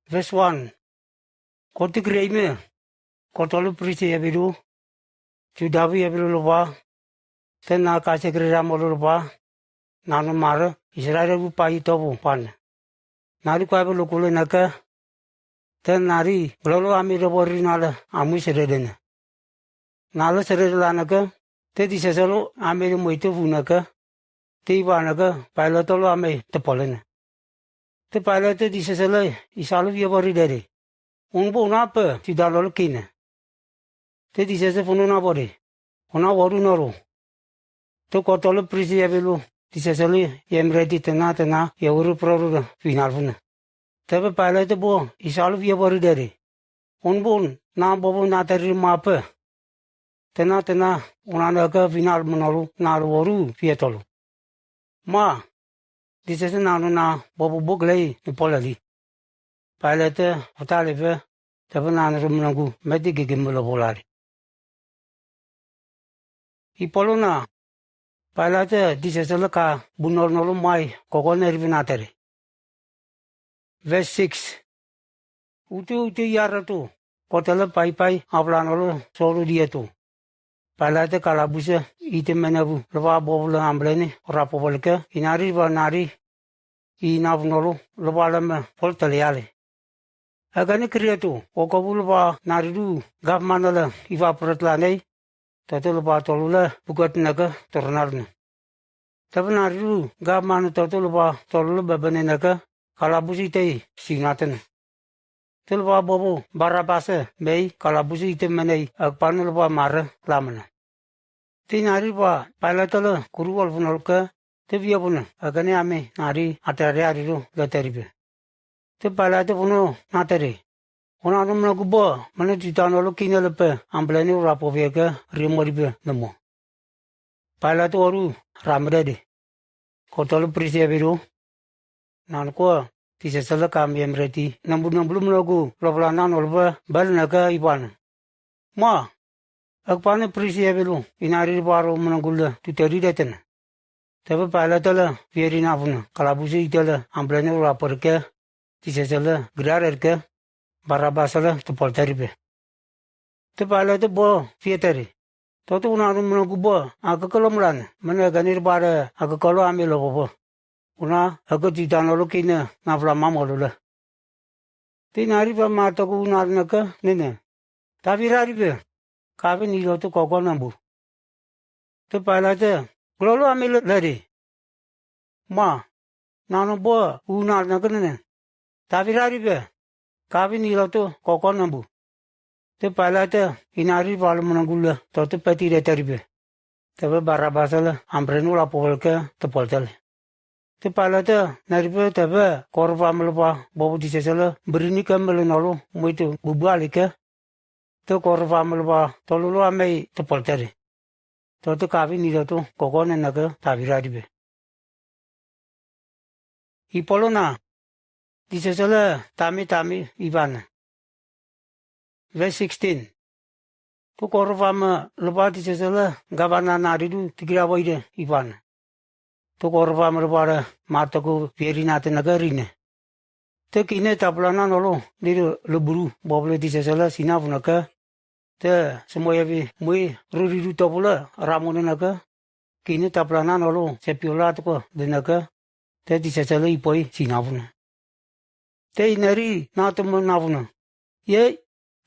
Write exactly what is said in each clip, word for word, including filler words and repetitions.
Verse one. Ko tikiri me, kotolo prisi yɛpelu, Juda pu yɛpelu lɔba, tena kasekere ra mɔlu lɔba, nano marɔ, Israel pu pai tɔpu pan. Nari kwabe lokule neke, te nari glɔlo ami rebo ri nale ami sere dene. Nale sere la neke, te diseselo ami re mo ite fu neke, te iba neke, Pilate lo ami tepɔlene. Te Pilate disesele isalo fie bɔ ri dede. Ono bɔ ona pe Juda nɔlo kine. Te disese funu na bɔ de. Ona wɔdu nɔlo. Te kotolo prisi yɛpelu disesele yɛmredi tena tena yɛwuru prɔru de final funu. Te be Pilate bɔ isalo fie bɔ ri dede. Ono bɔ na bɔbɔ na teri ma pe. Tena tena, ona neke final mɔnɔlu, nalo wɔdu fie tɔlu. Ma, disese nano na bɔbɔ bɔ glei ni pɔlali. Pilate, fotale fe, te be nano ro mɔnɔgu, medi gege mɔlɔ bolari. Ipɔlo na, Pilate disesele ka bu nɔlunɔlu mai kɔkɔ neri be na tere. Verse six. Uti uti yare to, kɔtele paipai, abla nɔlo sɔlo die to. Pilate kalabuse, ite mene bu, lɔba bɔbɔ le ambleni, ora pɔpɔleke, inari ba nari, ina bu nɔlo, lɔba le me, pɔl tele yale. Ekeni kiri to, ɔkɔbu lɔba nari du, gavman le, iva pret la nei, tɔte lɔba tɔlu le, bukɔt neke, tɔrnal ne. Te be nari du, gavman tɔte lɔba tɔlu le bebene neke, kalabuse ite, sinatene. Te lɔba bɔbɔ, Barabas, mei, kalabuse ite menei, ekpane lɔba mare, lamene. Te nari ba, Pilate le, kuru wɔl funɔl ke, te bia bune, ekeni ami, nari, atari ari ro, le teribe. Te Pilate funu na tere. Ona no mɔnɔgu bɔ, mene Juda nɔlo kine le pe, ambleni ora pɔpɔleke, ri mɔri be, ne mo. Pilate wɔdu, ramedede. Kotolo prisi yɛpelu. Nano ko, disesele ka mi yɛmredi, nambu nambu mɔnɔgu, lɔbla nano lɔba, bel neke iba ne. Ma, ekpane prisi yɛpelu, inari baro mɔnɔgu le, tuteri detene. Te be Pilate le, fieri na funu, kalabuse ite le, ambleni ora pɔrke, disesele, gidare ke, Barabas le, tepɔl teribe. Te Pilate bɔ, fie teri. Tɔte ona no mɔnɔgu bɔ, akekelo mlan, mene ekeni bare, akekelo ami lɔbɔbɔ. Ona, eke Juda nɔlo kine, na fla ma mɔlu le. Te inari ba ma tɔku na neke, nene. Tafirari be, kavi ni loto kɔkɔ nambu. Te Pilate, glɔlo ami le, lede. Ma, nano bɔ, u na neke nene. Tafirari be, kavi ni loto kɔkɔ nambu. Te Pilate, inari ba le mɔnɔgu le, tɔte peti de teribe. Te be Barabas le, ambreni ora pɔpɔlke, tepɔl tele. Te Pilate, nari be te be, kɔrɔ ba mele ba, bɔbɔ disesele, brini ke mele nɔlo, moito, bubu alike. Te kɔrɔ ba mele ba, tɔlo lo ami tepɔl tele. Tɔte kavi ni loto, kɔkɔ ne neke, tafirari be. Ipɔlo na, disesele, tami tami, iba ne. Verse sixteen. Te kɔrɔ ba mele ba disesele, gavana nari du, tikira ba ide, iba ne. Te kɔrɔ ba mele ba re, ma tɔku fieri na te neke rine. Te kine tapla na nɔlo, lide le buru, bɔbɔ le disesele, sina fu neke. Te, semɔ yɛbi, mui, ruri du tɔpule, ramɔ ne neke. Kine tapla na nɔlo, sɛpiola tɔkɔ, de neke. Te disesele ipɔi, sina fu ne. Te inari, na tɔmɔ na fu ne. Ye,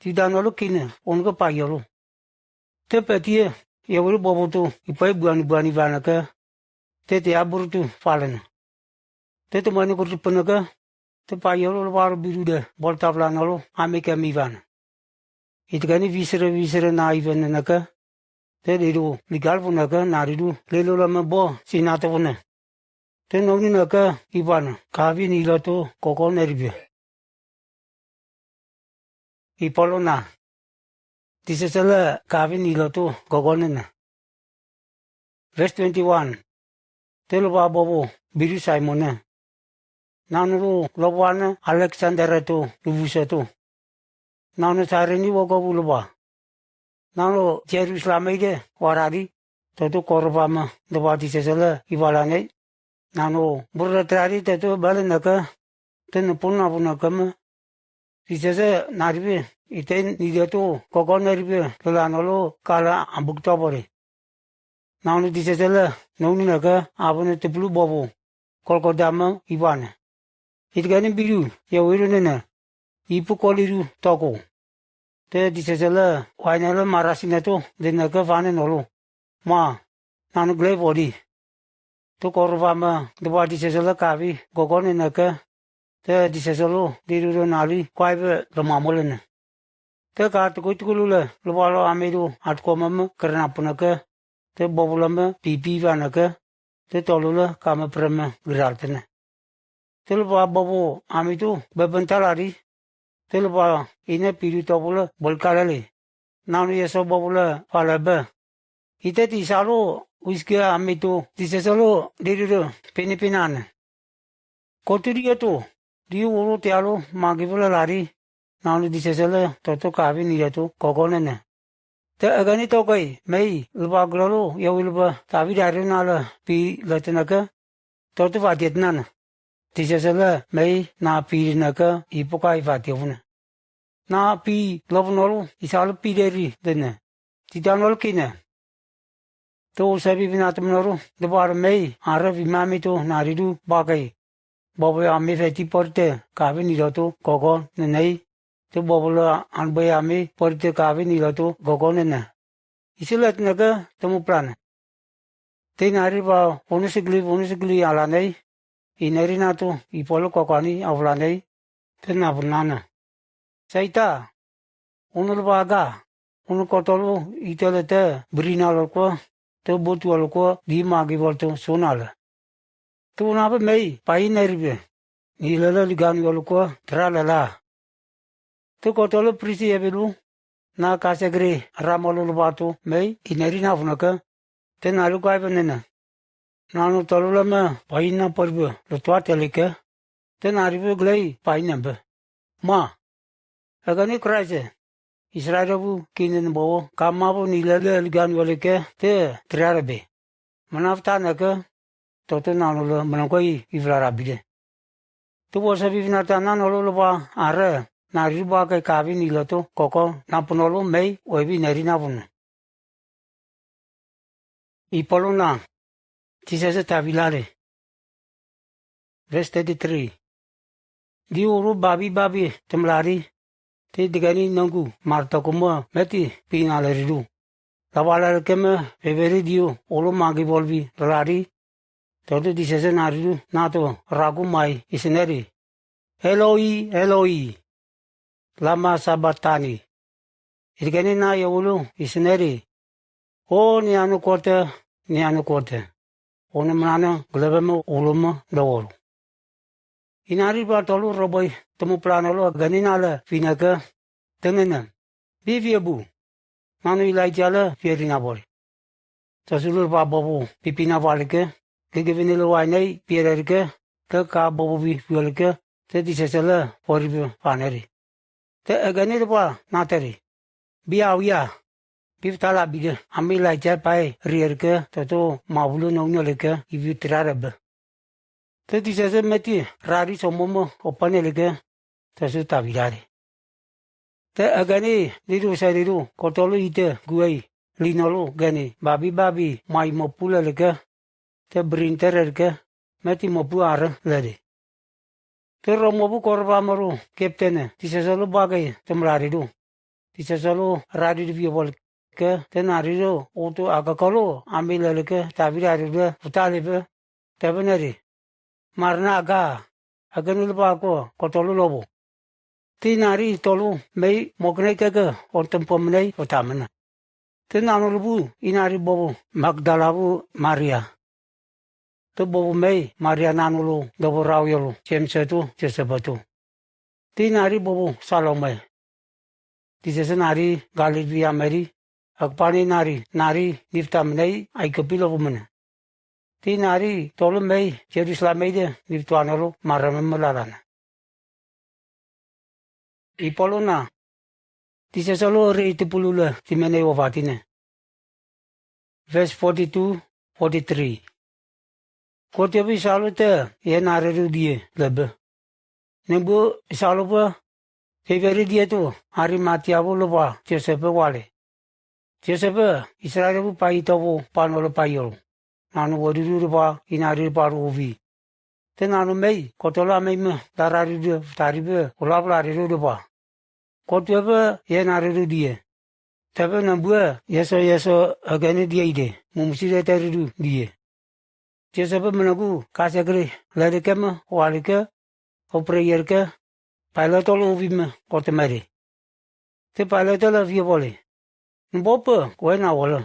Juda nɔlo kine, onke payɔlo. Te pɛtie, yɛwere bɔbɔ to, ipɔi buani buani ba neke. Te te aburu to, falene. Te tɔmɔ ni kuru to pe neke. Te payɔlo lo baro biru de, bɔl tapla nɔlo, ami kemi ba ne. Itekeni visere visere na ive ne neke. Te dedo, ligal fu neke, nari du, lelo lame bɔ, sina tɔpɔ ne. Te nɔni neke, iba ne, kavi ni loto, kɔkɔ neri be. Ipɔlo na. Disesele kavi ni loto kɔkɔ nene. Verse twenty-one. Te lɔba bɔbɔ, biru Simon ne. Nano ro lɔba ne Alexander to, lubu sɛ to. Nano Sairini wɔ kɔbu lɔba. Nano Jerusalem ide, warari, tɔto kɔrɔ ba me, dɔba disesele, iba la ne. Nano, bure trari tɔto bale neke, te ne pun na fu neke me. Disese naripe ite nideto koko neripe lelano lo kala ambuk tobore. Nano disese le nonine ke abene tupulu bobo kolko dame ibane. Itgani biru yewiro nene ipu koliru toko. Te disese le waine le marasineto dene ke vane nolo. Ma nano glei bodi. Te korova me deba disese le kavi gogo nene ke. Te disese lo diru ro nali kwaibe lomamolene. Te ka tuku tuku lule lubalo ami ro atkome me kerena puneke. Te bobule me pipi vaneke. Te tolu le kame preme giraltene. Te luba bobo ami tu bebenta lari. Te luba ine piru tobule bolkalele. Nano yeso bobule falebe. Ite ti salo wiske ami tu disese lo diru ro pinipinane. Kotu diyo tu diyo wuru tialo magi bole lari. Nano disese le toto kavi nideto koko nene. Te egeni tokai mei luba glolo yewi luba tavi dari nale pi leteneke. Toto vatiet nane. Disese le mei na pi rineke ipoka ivatiet wune. Na pi lobu nolo isalo pi deri dene. Tida nolo kine. To sebi bina temnoro debare mei are bimami to naridu bakai. Bobo ami feti porte kavi nideto koko nenei. Te bobole anbei ami porte kavi nideto koko nene. Isi leteneke temu plane. Te nari ba wunu sigli wunu sigli alanei. Ineri nato ipolo kokoani awulanei. Te napunana. Saita. Wunu luba aga. Wunu kotolu itele te birina lokwa. Te botu lokwa di magi bolto sonale. Te wunu ape mei pai neribe. Nilele ligani lokwa tra lela. Te kotolu prisi ebelu. Na kasegre ramolu lubato mei ineri napuneke. Te nari kwaibe nene. Nano tolu leme paina poribe lotwa teleke. Te naribe glei paina be. Ma. Egeni Kraise. Israel bu kinen bowo kamabu nilele ligan weleke te triarebe. Manaftaneke. Toto nano le menengkoi iflara bide. Tubo sebi finata nano lo loba are nari ba ke kabi nileto koko napunolo mei webi neri napun. Ipolona. Jisese tabilale. Verse thirty-three. Di uru babi babi temlari. Te degani nenggu martokuma meti pinaleridu. Labalari keme beberi dio ulu magi bolbi lari. Todu Jisese naridu nato ragu mai iseneri. Eloi, Eloi, lama sabaktani. Idegani na yewulu iseneri. O ni anu kote, ni anu kote. Ono menane glebeme uluma dawolu. Inari ba tolu roboi temu planolo gani nale fineke tenene. Bi fiebu. Nano Ilaija le fieri nabori. Tasulu ba bobu pipina balike. Gigibini le wainei piererike. Te ka bobu bi fielike. Te Jisese le foribe faneri. Te egeni le ba nateri. Bi awia. Bi ftala bide. Ami Ilaija pai rierike. Toto mabulu nonelike. Ibi tirarebe. Te Jisese meti rari somomo opanelike. Tasu tabilare. Te egeni lidu selidu kotolu ite guei linolu geni babi babi mai mopu leleke. Te brin tererike meti mopu are lede. Te romobu korba moru keptene Jisese lo bage temlaridu. Jisese lo raridu biebolke te naridu otu agakolo ami leleke tabilaridu futalibe. Tebeneri. Marana aga. Egeni le ba ko kotolu lobo. Te nari tolu mei moknei keke otempomenei otamena. Te nano lubu inari bobu Magdala bu Maria. Te bobu mei Maria nano lo dobo raoyolo Jemes to Josep to. Te nari bobu Salome. Jisese nari Galili bi ameri. Akpani nari nari niftamenei aikepi lobu mene. Te nari tolu mei Jerusalem mei de niftuanolo marememe lalana. Ipolona. Jisese lo ri tupulu le timenei wafatine. Verse forty-two, forty-three. Kote bi salo te ye nare ru die lebe. Nembu salo be Fefere diɛto, Arimatia bo lopa Josef wale. Josef, Israel bu pai tɔfo pa nolo pai olo. Nano wadiru depa inari depa ro ovi. Te nano mei, kɔtɔlɔ amei me, dara ridu, tari be, ola bla ridu depa. Kɔtɔ be, ye nare ridu die. Tebe nambua, yeso yeso, agane die ide, mumsi de tari ridu die. Josef menegu, kase kere, lede keme, wale ke, opre yer ke, Pailat olo ovi me, kɔtɔ mede. Te Pailat le fie bole. Nubɔ pe, kwe na wole.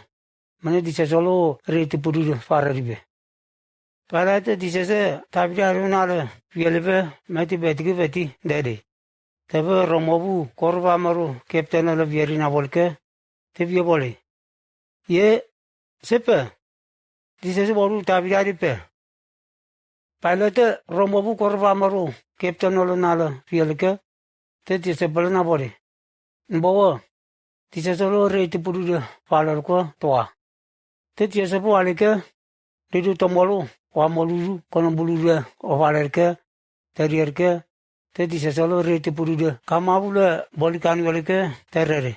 Mene disese olo re tipudu de fare ribe. Pailat disese tapida ro nale, fie lepe, meti beti ke beti, dede. Tebe Rom obu, kɔrɔ ba maro, kepten le fie ri na bole ke, te fie bole. Ye, sepe, disese bɔru tapida ripe. Pailat Rom obu kɔrɔ ba maro, kepten olo nale, fie leke, te disese bole na bole. Nubɔ we, disese olo re tipudu de, fale ko, toa. Te disese bole ke, ridu tɔmɔ lo, wa mɔlulu, kɔnɔ bulu de, ofale ke, teri ke, te disese olo re tipudu de, kamabu le, boli kanu leke, terere.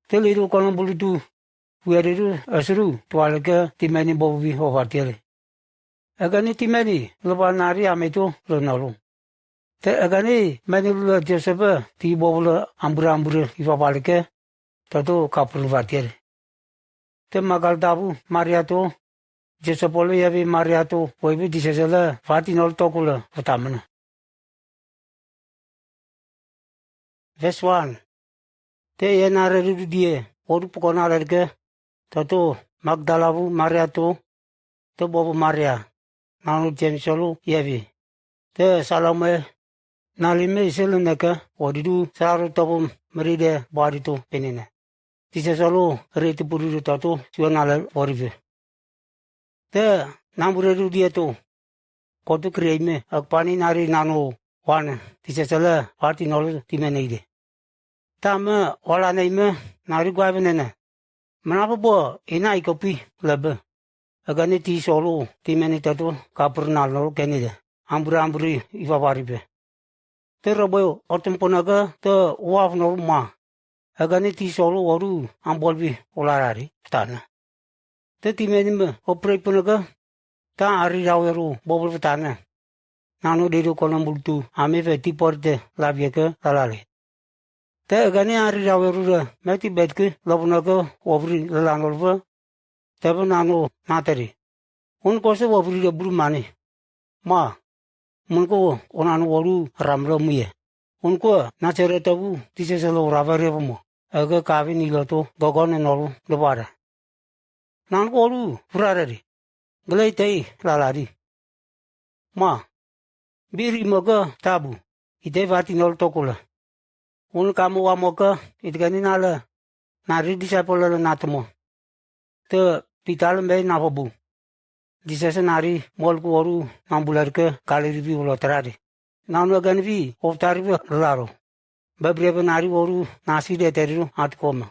Te lidu kɔnɔ bulutu, fue ridu, esru, toa leke, timeni bɔbu bi, ofatiele. Agane timeni, lopa nari ameto, lo nolo. Te agane, meni lule Josef, ti bɔbu le, ambura ambure, ifa bale ke, tɔto kapulu fatiele. Te Magdala bu, Maria to, Josef olo yabi Maria to, webi disese le, fati nolo tɔku le, fetamena. Verse one. Te ye nare ridu die, odu poko nare ke, tɔto Magdala bu Maria to, te bɔbu Maria, nano Jemes olo yabi. Te Salome, nali me ise le neke, odidu saro tɔbu meri de bɔdi to penene. Disese olo re tipudu de tɔto, siwe nale bɔribe. Te, nambure ridu die to. Kɔtu kere ime, akpani nari nano wane, disese le, fati nolo timene ide. Tame, wala ne ime, nari gwa benene. Mena bebo, ina ikopui, lebe. Agane ti solo, timene tɔto, kapur nalo kenide. Ambure ambure, ifa baribe. Te robo, otempenege, te waf no ma. Agane ti solo oru, ambol bi, olarari, tana. Te timeni me, opre penege, ta ari raweru, bobol tana. Nano dedo kɔnɔ bulutu, ame fe ti porte, labieke, lalale. Te agane ari raweru re, meti betke, lobnege, obri, lalanol fe, tebe nano nateri. Unko se waburi de buru mane. Ma, munko onano waru ram lo muye. Unko na chere tabu, disese lo rava re mo. Ege kavi ni lo to, gogon no lo, dobara. Nano waru, furare de. Gele tei, lalari. Ma, biri moga tabu, ite fati nol tokula. Un kamu wa moga, ite gani nala, nari disciple la natmo. Te Peter le mei nafobu. Disese nari mol ku oru, nambular ke, kaliri bi ulo terari. Nano gani bi, of tari bi laro. Babre be nari oru, nasi de teriru, atkoma.